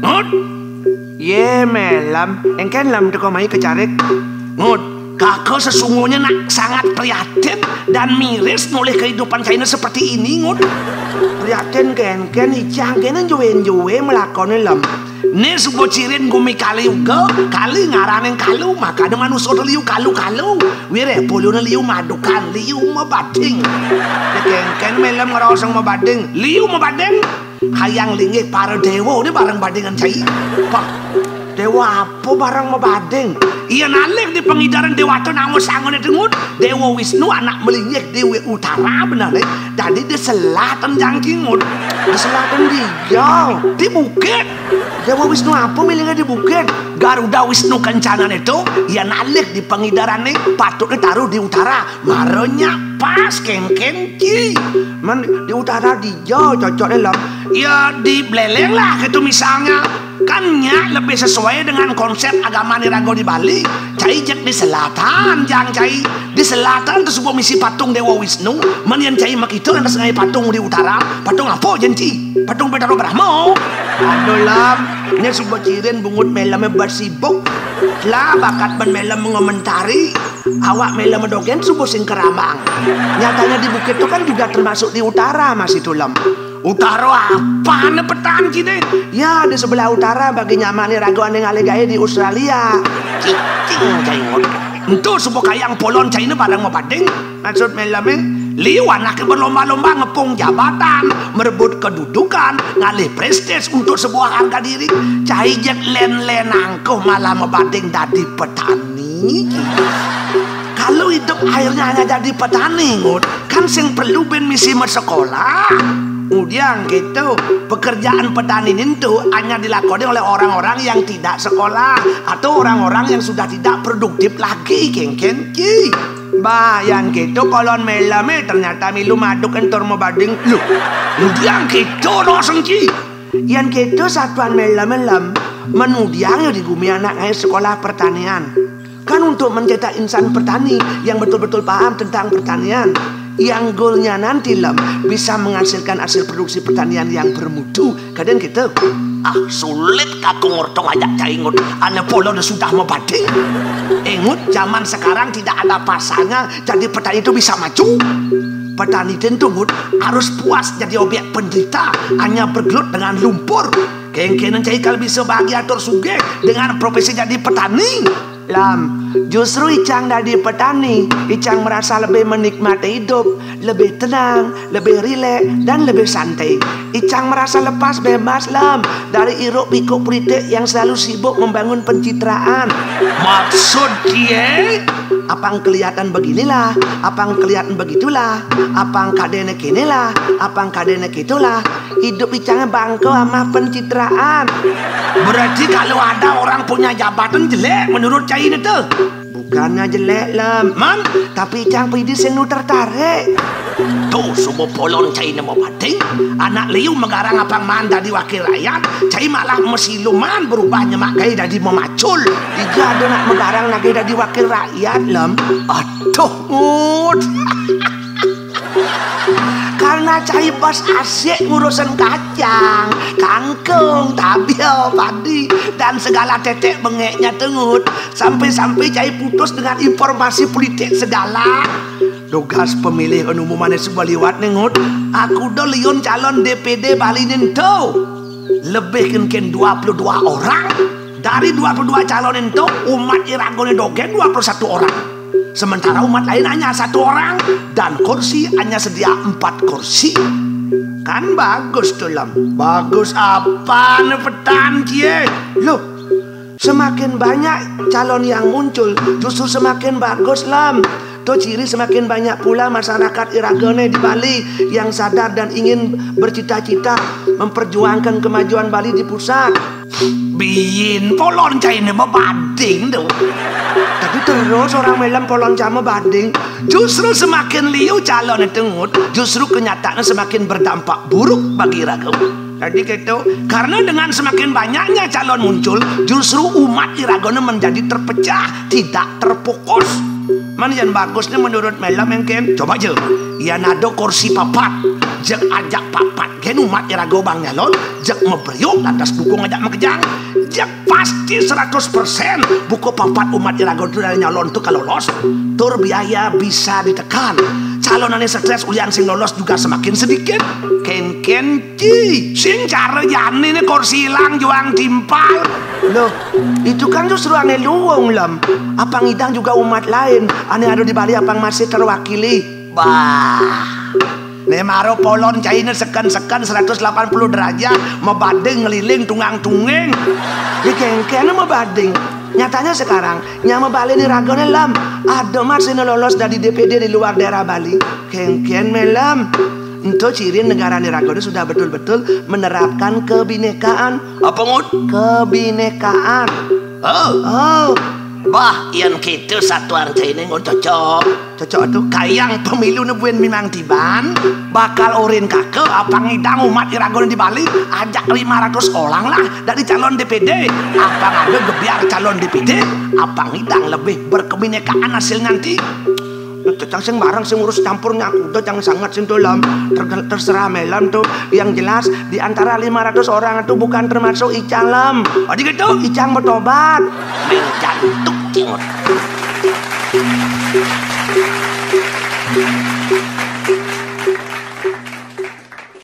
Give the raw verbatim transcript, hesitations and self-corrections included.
Ngut. Ye, Melem, engken Lem teka mai kecarik. Ngut, Kakang sesungguhnya nak sangat prihatin dan miris nolih kehidupan cainé seperti ini, Ngut. Prihatin kénkén, icang kéné jué-jué melakoné, Lem. Né suba cirin gumi Kali Yuga, Kali ngaraning kalu, makané manusa té liu kalu-kalu. Wiré puluna liu madukan, liu mabading. Kénkén Melem ngraosang mabading, liu mabading. Hayang linggih para déwa né bareng badingan cai. Pah, déwa apa bareng mabading? Yén alih di pangidaran déwata nawang sangané té, Ngut. Déwa Wisnu anak malinggih Déwi Utara beneré. Dadi diselatan jangki, Ngut. Diselatan dia. Di bukit. Déwa Wisnu apa malinggih di bukit? Garuda Wisnu Kencanané to, yén alih di pangidarané patutné taruh di utara. Mara nyak pas kénkén, Ci. Men di utara dija cocokné, Lem? Ya, di Bléléng lah, gitu misalnya. Kan nyak lebih sesuai dengan konsep agamané raga di Bali. Cai jeg di selatan, jang cai. Di selatan to suba misi patung Déwa Wisnu. Men yén cai makita lantas ngaé patung di utara. Patung apa, jén, Ci? Patung Betara Brahma. Aduh, Lem, né suba cirin bungut Melemé basibuk. Lah, bakat ban Melem ngomentari. Awak Melem dogén suba sing keramang. Nyatanya di bukit to kan juga termasuk di utara, Mas, itu, Lem. Utara apané petan kidé? Ya, di sebelah utara bagi nyamané raga ané ngalih gaé di Australia. Cicing, cai Ngut. Ento suba kayang polon cainé bareng mabading. Maksud Melemé, liu anaké berlomba-lomba ngepung jabatan, merebut kedudukan, ngalih prestis untuk sebuah harga diri. Cai jeg lén-lén angkuh malah mabading dadi petani. Kalau hidup akhirnya hanya jadi petani, Ngut, kan sing perlu bén misi masekolah. Ngudiang kéto, pekerjaan petani ninto hanya dilakoni oleh orang-orang yang tidak sekolah atau orang-orang yang sudah tidak produktif lagi, kénkén, Ci. Bah, yén kéto polon Melemé ternyata milu maduk entur mabading. Loh, ngudiang kéto, no, Sengki? Yén kéto satuan Melemé, Lem, men ngudiang ya di gumi anak ngaé sekolah pertanian. Kan untuk mencetak insan petani yang betul-betul paham tentang pertanian, yang goalnya nanti, Lem, bisa menghasilkan hasil produksi pertanian yang bermutu. Kadén kéto. Ah, sulit Kakang Ngut to ngajak cai Ngut. Ané polon sudah mabading. Eh, Ngut, zaman sekarang tidak ada pasannya, jadi petani itu bisa maju. Petani tentu, Ngut, harus puas jadi objek penderita, hanya bergelut dengan lumpur. Kénkén cai kal bisa bahagia tur sugih dengan profesi jadi petani. Lam, justru icang dadi petani, icang merasa lebih menikmati hidup, lebih tenang, lebih rileks, dan lebih santai. Icang merasa lepas bebas, Lam, dari hiruk pikuk pulitik yang selalu sibuk membangun pencitraan. Maksud kié? Apang kelihatan beginilah, apang kelihatan begitulah, apang kadéné kénélah, apang kadéné kétolah. Hidup icangé bangka amah pencitraan. Berarti kalau ada orang punya jabatan jelek menurut cai né to? Bukannya jelek, Lam. Man? Tapi icang pidi sing nu tertarik. To, suba polon cai né mabading. Anak liu magarang apang maan dadi wakil rakyat, cai malah masilu maan berubah nyemak gaé dadi mamacul. Dija ada nak magarang nak gaé dadi wakil rakyat, Lam? Aduh, Ngut. Karena cai bas asik ngurusin kacang, kangkung, tabia, padi, dan segala tetek bengeknya to, Ngut. Sampai-sampai cai putus dengan informasi pulitik segala. Dugas pemilihan umum ané suba liwat né, Ngut. Aku da liun calon D P D Bali né ento. Lebih kénkén dua puluh dua orang. Dari dua puluh dua calon ento, umat iragané dogén dua puluh satu orang. Sementara umat lain hanya satu orang dan kursi hanya sedia empat kursi. Kan bagus to, Lam. Bagus apa né petan kié? Loh, semakin banyak calon yang muncul, justru semakin bagus, Lam. To ciri semakin banyak pula masyarakat iragane di Bali yang sadar dan ingin bercita-cita memperjuangkan kemajuan Bali di pusat. Biin polon caine mabading tu. Tapi terus orang Melem polon cai mabading. Justru semakin liu calon itu, Ngut, justru kenyataannya semakin berdampak buruk bagi raga. Jadi gitu, karena dengan semakin banyaknya calon muncul, justru umat iragana menjadi terpecah, tidak terfokus. Man yang bagusnya menurut Melem, engken, coba aja. Yan ada kursi papat, jeg ajak papat gen umat iraga bang nyalon, jeg mabriuk lantas dukung ajak makejang, jeg pasti seratus persen buka papat umat iraga tu dari nyalon tu ka lolos. Tur biaya bisa ditekan. Calon ane stres ulian sing lolos juga semakin sedikit. Kenken ci, sing cara jani ne kursi ilang juang timpal. Loh, itu kan justru ane luung, Lem. Apang idang juga umat lain ane ada di Bali apang masih terwakili. Bah. Ne maro polon caine seken-seken seratus delapan puluh derajat, mabading ngeliling tunggang-tungging. Di kengken mabading. Nyatanya sekarang, nyama Bali ni ragane, Lem. Ada mat sing lolos dari D P D di luar daerah Bali. Kengken Melem. Ento ciri negara ni ragane sudah betul-betul menerapkan kebinekaan. Apa, Ngut? Kebinekaan. Oh. Oh. Bah, yan kita satuan caine, Ngut, cocok. Cocok tu. Kayang pemilu ne buin mimang tiban, bakal orin kaka, apang idang umat iragana di Bali, ajak lima ratus orang lah dari calon D P D. Apang ada gebiar calon D P D, apang idang lebih berkebinekaan hasil nanti. Cang sing bareng sing urus campur nyaku, udah jangan sangat sing dolam. Ter- terserah Melem tu. Yang jelas, di antara lima ratus orang tu bukan termasuk icang, Lem. Oh, gitu? Icang bertobat. Main jantung, Cingut.